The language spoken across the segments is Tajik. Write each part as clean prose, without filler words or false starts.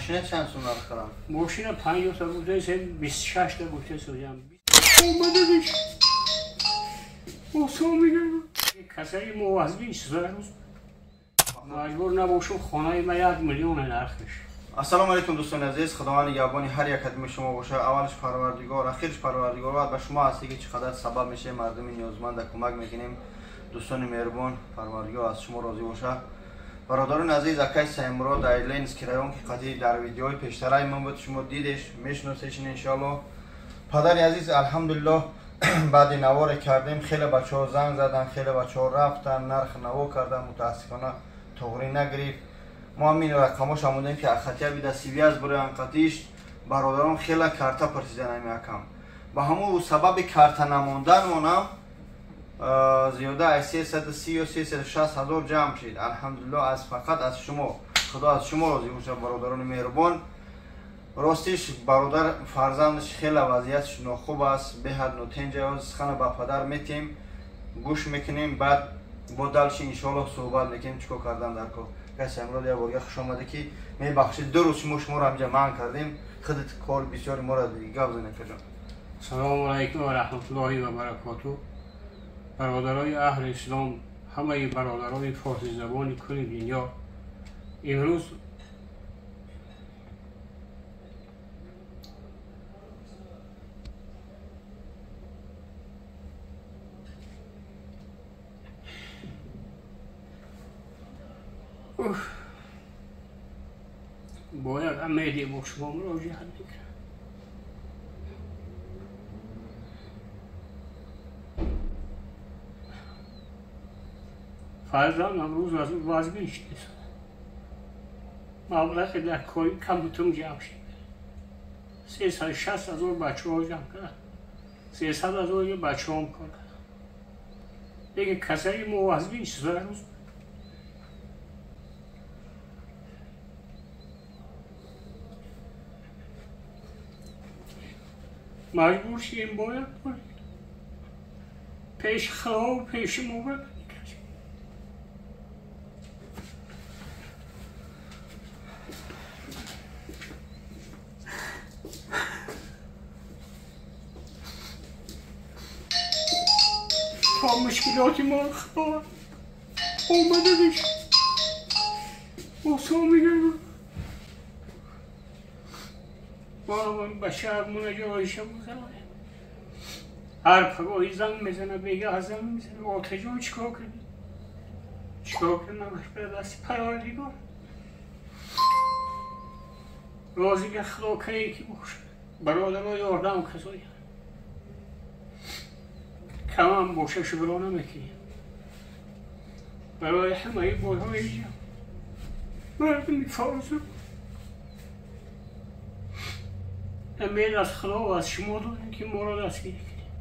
Мошина чанд сум нарх харам? Мошина 50 та гуфтаем, 26 та гуфта созям. Омададиш. Осон мегардам. Касаи мувазбин чиза рӯз. Маҷбур набошум, хонаи ма 1 миллион нархш. Ассалому алайкум дӯстони азиз, Худованд нигаҳбони ҳар як қадами шумо бошад. Аввалаш Парвардигор, ахираш Парвардигор ва ба шумо ҳасте ки чӣ қадар сабаб мешавем, мардуми ниёзманда кӯмак мекунем. Дӯстони меҳрубон, Парвардигор аз шумо розӣ бошад. Бародарони азиз, акай Саймурод дар Ленинский район ки қатъи дар видеои пештараи ман буд, шумо дидеш, мешиносеш иншоалло. Падари азиз, алҳамдулиллоҳ, баъди наворе кардем, хеле бачаҳо занг задан, хеле бачаҳо рафтан, нарх наво кардан, мутаассифона туғрӣ нагирифт. Мо ҳамин рақамош омодем ки хатия бида сивяз буроян қатиш, бародарон хеле карта пурсидан ҳамин акам. Ба ҳамун сабаби карта намонданмонам зиёда аз 330 ё 360 ҳазор ҷамъ шид. Алҳамдулиллоҳ, аз фақат аз шумо, Худо аз шумо розӣ бошад, бародарони меҳрубон. Ростиш бародар фарзандаш хеле вазъиятш нохуб аст, беҳад нотенҷа, сухана ба падар метем, гӯш мекунем, баъд бо дальше иншоаллоҳ суҳбат мекунем, чӣ кор кардан дар кор. Касе Амрод як борга хуш омада ки мебахшид, ду рӯз шумо шуморо ҳамҷа манъ кардем, худат кор бисёри моро гап занед каҷон. Салому алайкум ва раҳматуллоҳи ва баракоту. Бародарои аҳли ислом, ҳамаи бародарои форсизабони кулли дунё, имрӯз бояд умеде бо шумо муроҷиат мекунам. Фарзандам рӯз аз рӯз вазмин шудааст. Маблағи дар кори камутум ҷамъ шуд. 360 ҳазор бачаҳо ҷамъ карданд. 300 ҳазор бачаҳом кор карданд. Лекин касаи мо вазмин чиза рӯз маҷбур шудем, бояд пеши Худо пеши мо бибарем. تا مشکلاتی ما خدا омададиш осон мегардам. Ба шаҳр мунаҷоиша гузаронем. Ҳар пагоҳи занг мезана, бегаҳ занг мезана, отаҷон чӣ кор кардӣ? Чӣ кор кардам? Ба дасти Парвардигор. Розига Худо кае ки бошад. Бародаро ёрдам касоянд. Камам боша шукро намекунем. Барои ҳамаи бойҳои ҷамъ мардуми форсу امید از خدا و از شما داریم که ما را دستگیری کنیم.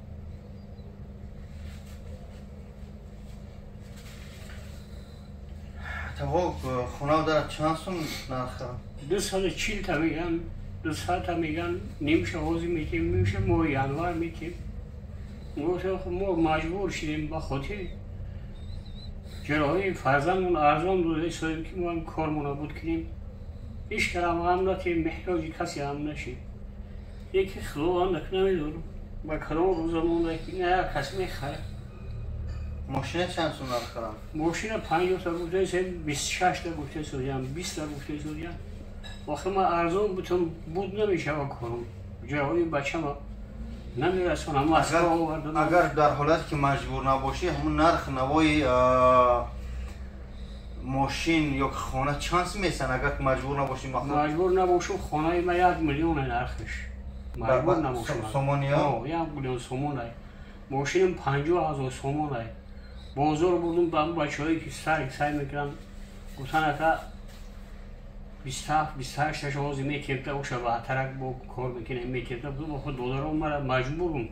تا خونه داره چند سوم نرخ؟ 240 تا میگن، 200 تا میگن، نیمشه حوزی میتیم، نیمشه ماه ینوار میتیم. ما مجبور شدیم با خاطر جراحی فرزندمون ارزان داده ساییم که ما هم کارمون بود کنیم. هیچ کلام هم نتیم، محتاج کسی هم نشیم. یکی خدا هم نمیدونم با کدام روزمون که نه کسی میخره. ماشین چند سوم نرخ خرم؟ ماشین 50 تا گفته، 26 تا گفته سودیم، 20 تا گفته سودیم. آخه من ارزان بودم بود نمیشه با کارم. جراحی بچه‌م نمیرسونم. اگر در حالت که مجبور نباشی، همون نرخ نوای ماشین یا خانه چند میسن اگر مجبور نباشی؟ مجبور نباشم، خانه ما 1 میلیون نرخش. مجبور نباشم. سومونی ها؟ 1 میلیون سومونه. ماشینم 50 هزار سومونه. بازار بردم به بچه‌هایی که سر میکردن، گفتن اکا 27 28 تا حوزی میتیم تا اوشه با ترک با کار میکنیم میتیم تا با خود دلارم مرا مجبورم.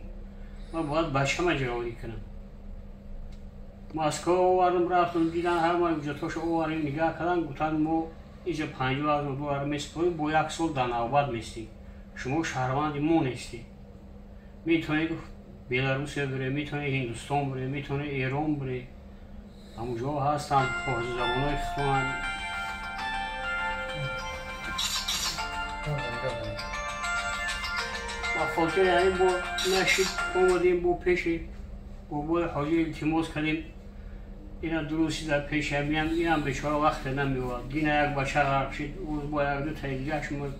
من باید بچه‌م جراحی کنم. مسکو آوردم رفتم دیدن هر ماه حجتاشو آوردیم نگاه کردن، گفتن ما اینجا 50 هزار دلار میسپاریم، با یک سال در نوبت میستی، شما شهروند ما نیستی. میتونی بیلاروس بره، میتونی هندوستان بره، میتونی ایران بره، همونجا هستن فارسی زبانای خودن. Ба хотири ҳамин бо нашид омадем, бо пеши бобои ҳоҷӣ илтимос кардем. Ина дурусти дар пеши ҳаминам, инам бечора вақте намеовад. Дина як бача ғарқ шид, урӯз бо як дутаи дигааш мурд,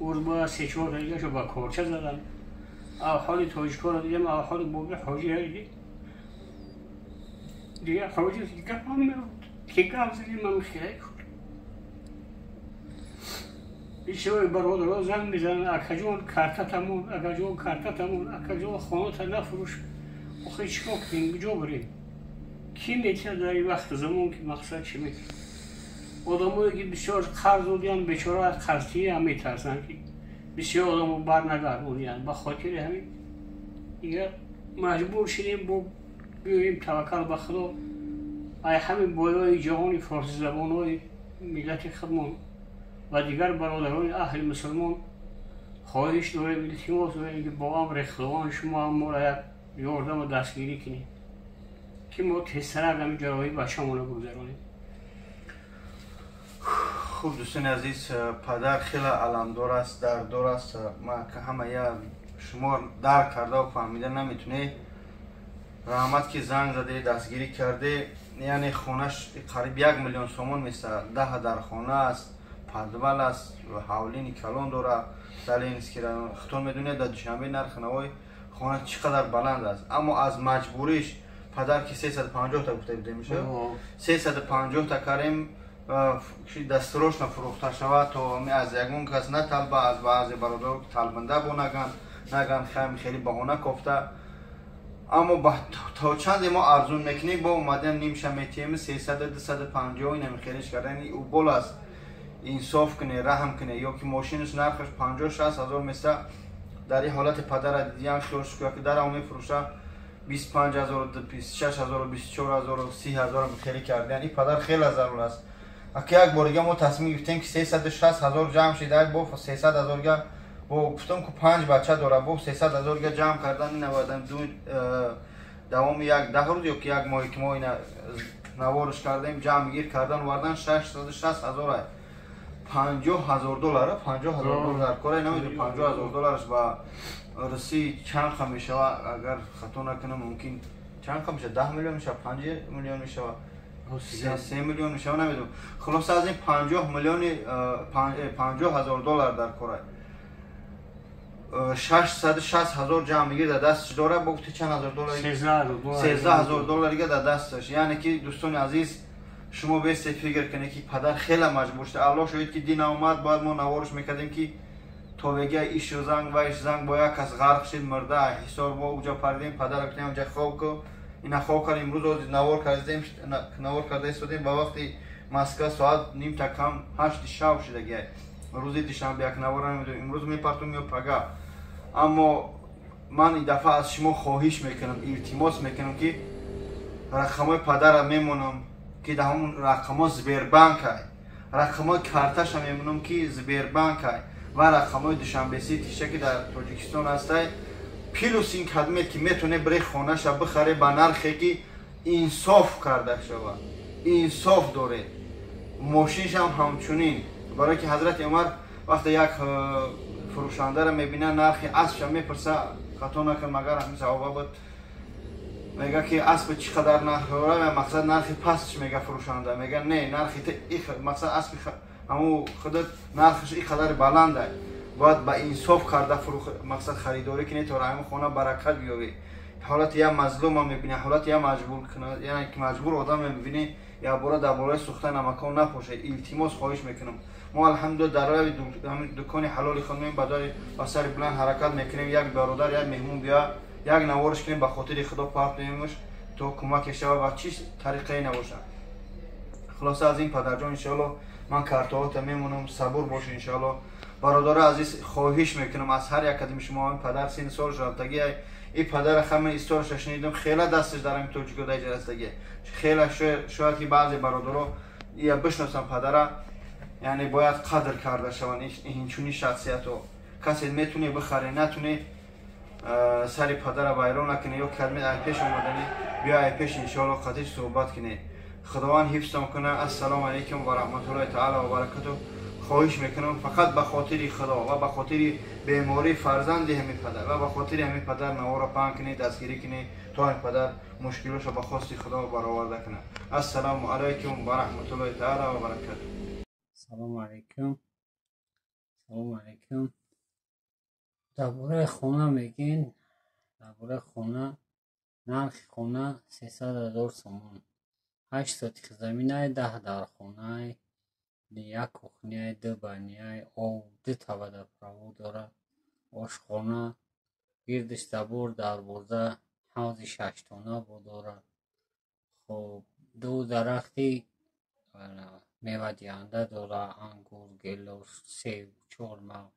урӯз бо се-чорта дигаашо ба корча задан. Аҳоли тоҷикоро дидем, аҳоли боби ҳоҷиро дидем. Дигар ҳоҷи гапам меояд, ки гап задем, ман хеле бисёри бародаро занг мезананд: акаҷон, картатамон, акаҷон, картатамон, акаҷон, хоната нафурӯш. Охи чӣ кор кунем, куҷо бирем? Кӣ метиҳад дар ин вақту замон, ки мақсад чӣ мекунад? Одамое ки бисёр қарз додиянд, бечора аз қарзтиҳӣ ҳам метарсанд, ки бисёр одамо барнагардониянд. Ба хотири ҳамин дигар маҷбур шудем бо биёем, таваккал ба Худо. Ай ҳамин боёи ҷаҳони форсизабонҳои миллати худмон ва дигар бародарони аҳли мусулмон хоҳиш дорем, илтимос дорем, ки бо амри Худованд шумо ҳам моро як ёрдаму дастгирӣ кунед, ки мо тезтарак ҳамин ҷарроҳии бачамонро бигзаронем. Хуб, дӯстони азиз, падар хеле аламдор аст, дарддор аст. Ма ҳама я шумо дарк карда фаҳмида наметунед. Раҳмат, ки занг заде, дастгирӣ карде. Яъне хонаш қариб 1 миллион сомон меса, даҳа дар хона аст, подвал аст, ҳавлини калон дора дар Ленинский район. Худтон медонед, дар Душанбе нархи навои хона чӣ қадар баланд аст. Аммо аз маҷбуриш падар ки 350 та гуфта будем, меша 350 та карем, дастрочно фурӯхта шавад, то аз ягон кас наталба, аз баъзе бародаро талбанда бо наган наган хами хеле баҳона кофта. Аммо то чанде мо арзун мекунем, бо омадан нимша метиҳем, 300, 250, инами хелиш кардан убол аст. Инсоф куне, раҳм куне. Ё ки мошинаш нархаш 50-60 ҳазор меса, дар ин ҳолати падара дидиам, хиёл шукра, ки дарао мефурӯша, 25 ҳазору, 26 ҳазору, 24 ҳазору, 30 ҳазору хеле кардиан. Ин падар хеле зарур аст. Аки як бор дига мо тасмим гирифтем, ки 360 ҳазор ҷамъ шида, бо 300 ҳазор га бо гуфтам, ку панҷ бача дора, бо 300 ҳазор га ҷамъ кардан. Ина давоми як 10 рӯз ё ки як моҳе ки мо ина наворш кардем, ҷамъгир кардан овардан 660 ҳазор, 50 ҳазор доллар, 50 ҳазор доллар кора. Намедонам, 50 ҳазор доллараш ба русӣ чанд ха мешава. Агар хато накунам, мумкин чанд ха мешава? 10 миллион мешава, 5 миллион мешава, 3 миллион мешава, намедонам. Хулоса, аз ин 50 миллиони, 50 ҳазор доллар дар кора, 660 ҳазор ҷамъ мегир дар дасташ дора. Бо гуфти чанд ҳазор доллар? 13 ҳазор долларига дар дасташ. Яъне ки, дӯстони азиз, шумо бесе фикр кунед, ки падар хеле маҷбур шуда. Аллоҳ шоҳид, ки дина омад, бояд мо наворш мекардем, ки то вега иш занг ва иш занг, бо як кас ғарқ шид, мурда. Ҳисор бо уҷа паридем, падара гуфтем, уҷа хоб ку. Ина хоб кардем. Имрӯз навор кардем, навор карда истодем. Ба вақти Москва соат нимта кам 8 шаб шудагиай, рӯзи душанбе. Як навора намедонем, имрӯз мепартум ё пага. Аммо ман ин дафъа аз шумо хоҳиш мекунам, илтимос мекунам, ки рақамҳои падара мемонам, ки дар ҳамон рақамҳо Сбербанкай, рақамҳои карташа мемонам, ки Сбербанкай, ва рақамҳои Душанбеси тиша, ки дар Тоҷикистон ҳастай. Плюс ин кадмет, ки метоне бире хонаша бихаре ба нархе, ки инсоф карда шавад, инсоф доред. Мошиншам ҳамчунин. Барое ки ҳазрати Умар вақте як фурӯшандаро мебина, нархи аспша мепурса, хато накун, магар ҳамин саҳоба буд, мега, ки асп чӣ қадар нарх дора? Мақсад, нархи пастш мега. Фурӯшанда мега: не, нархи мақсад, аспи ҳаму худат нархаш и қадар баланда. Бояд ба инсоф карда мақсад харидорӣ кунӣ, то ҳамин хона баракат биёбӣ. Ҳолати як мазлума мебинӣ, ҳолати як маҷбур, яъне ки маҷбур одам мебинӣ, якбора дар бораи сӯхта намакон напошед. Илтимос, хоҳиш мекунам. Мо, алҳамдулилла, дар рави дукони ҳалоли худ меем, ба сари буланд ҳаракат мекунем. Як бародар, як меҳмон биё, як наворш кунем, ба хотири Худо партоемш, то кӯмаке шава ва чӣ тариқае набошад. Хулоса, аз ин падарҷон, иншоалло, ман картоҳота мемонам, сабур бош, иншоалло. Бародари азиз, хоҳиш мекунам аз ҳар як кадами шумо. Ин падар сини солш рафтагӣ. И падара хама историяша шунидам, хела дасташ дар ҳамин тоҷико даҷа растагӣ. Хела шояд ки баъзе бародаро я бишносам падара. Яъне бояд қадр карда шаванд инчунин шахсиятҳо. Касе метуне бихаре, натуне, сари падара вайрон накуне. Ё кадме ай пеш омаданӣ биё, ай пеш, иншоалло, қатиш суҳбат куне. Худованд ҳифзтон куна. Ассалому алайкум ва раҳматуллоҳи таала ва баракату. Хоҳиш мекунам, фақат ба хотири Худо ва ба хотири бемории фарзанди ҳамин падар ва ба хотири ҳамин падар наворо паҳн кунед, дастгирӣ кунед, то ҳамин падар мушкилошро ба хости Худо бароварда кунад. Ассалому алайкум ва раҳматуллоҳи таала ва баракатуҳ. Салому алайкум, салому алайкум. Дар бораи хона мегӯен. Дар бораи хона, нархи хона 300 000 сомон, 8 сотих заминай, 10 дархонай, як кухняй, ду баняй, об, дута водопровод дора, ошхона, гирдиш забор, дарвоза, ҳавзи шаштона бо дора. Хоб, ду дарахти мевадиҳанда дора: ангур, гелос, себ, чормағз.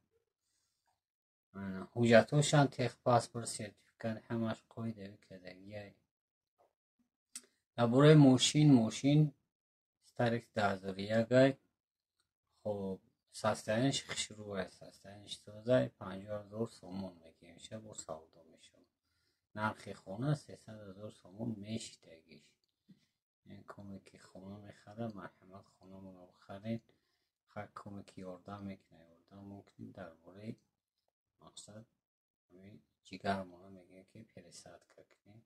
Ҳуҷҷатҳошам техпаспорт, сертификат, ҳамаш қоидави кардагиай. Дар бораи мошин, мошин Старекс 2001-ай. Хоб, состоянияш хушрӯай, состоянияш тозай, 50 000 сомон мегӯем, бо савдо мешавад. Нархи хона 300 000 сомон мешидагиш. Коме ки хона мехарад, марҳамат, хонамонро бихаред. Ҳар коме ки ёрдам мекунад, ёрдам кунед. Дар бораи мақсад ҷигармона мегӯем, ки пересадка кунем.